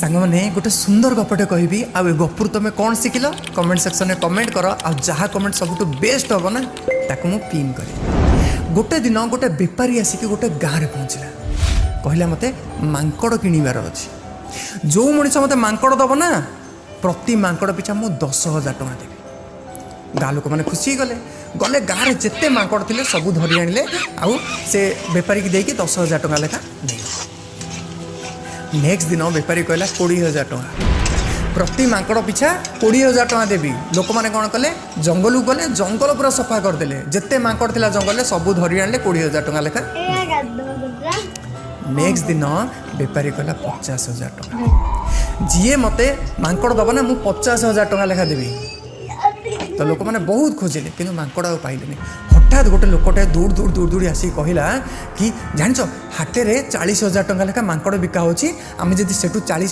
ସାଙ୍ଗମାନେ, ଗୋଟେ ସୁନ୍ଦର ଗପଟେ କହିବି। ଆଉ ଏ ଗପରୁ ତୁମେ କ'ଣ ଶିଖିଲ, କମେଣ୍ଟ ସେକ୍ସନରେ କମେଣ୍ଟ କର। ଆଉ ଯାହା କମେଣ୍ଟ ସବୁଠୁ ବେଷ୍ଟ ହେବ ନା, ତାକୁ ମୁଁ ପିନ୍ କରିବି। ଗୋଟେ ଦିନ ଗୋଟେ ବେପାରୀ ଆସିକି ଗୋଟେ ଗାଁରେ ପହଞ୍ଚିଲା। କହିଲା, ମୋତେ ମାଙ୍କଡ଼ କିଣିବାର ଅଛି। ଯେଉଁ ମଣିଷ ମୋତେ ମାଙ୍କଡ଼ ଦେବ ନା, ପ୍ରତି ମାଙ୍କଡ଼ ପିଛା ମୁଁ 10,000 ଟଙ୍କା ଦେବି। ଗାଁ ଲୋକମାନେ ଖୁସି ହେଇଗଲେ। ଗଲେ, ଗାଁରେ ଯେତେ ମାଙ୍କଡ଼ ଥିଲେ ସବୁ ଧରି ଆଣିଲେ ଆଉ ସେ ବେପାରୀକି ଦେଇକି 10,000 ଟଙ୍କା ଲେଖା ନେଇଗଲେ। ନେକ୍ସଟ ଦିନ ବେପାରୀ କହିଲା, 20,000 ଟଙ୍କା, ପ୍ରତି ମାଙ୍କଡ଼ ପିଛା 20,000 ଟଙ୍କା ଦେବି। ଲୋକମାନେ କ'ଣ କଲେ? ଜଙ୍ଗଲକୁ ଗଲେ, ଜଙ୍ଗଲ ପୁରା ସଫା କରିଦେଲେ। ଯେତେ ମାଙ୍କଡ଼ ଥିଲା ଜଙ୍ଗଲରେ ସବୁ ଧରି ଆଣିଲେ, 20,000 ଟଙ୍କା ଲେଖା। ନେକ୍ସଟ ଦିନ ବେପାରୀ କହିଲା, 50,000 ଟଙ୍କା, ଯିଏ ମୋତେ ମାଙ୍କଡ଼ ଦେବ ନା, ମୁଁ 50,000 ଟଙ୍କା ଲେଖା ଦେବି। ତ ଲୋକମାନେ ବହୁତ ଖୋଜିଲେ, କିନ୍ତୁ ମାଙ୍କଡ଼ ଆଉ ପାଇଲେନି। ହଠାତ୍ ଗୋଟେ ଲୋକଟେ ଦୌଡ଼ି ଦୌଡ଼ି ଦୌଡ଼ି ଦୌଡ଼ି ଆସିକି କହିଲା କି, ଜାଣିଛ, ହାଟରେ 40,000 ଟଙ୍କା ଲେଖା ମାଙ୍କଡ଼ ବିକା ହେଉଛି। ଆମେ ଯଦି ସେଠୁ 40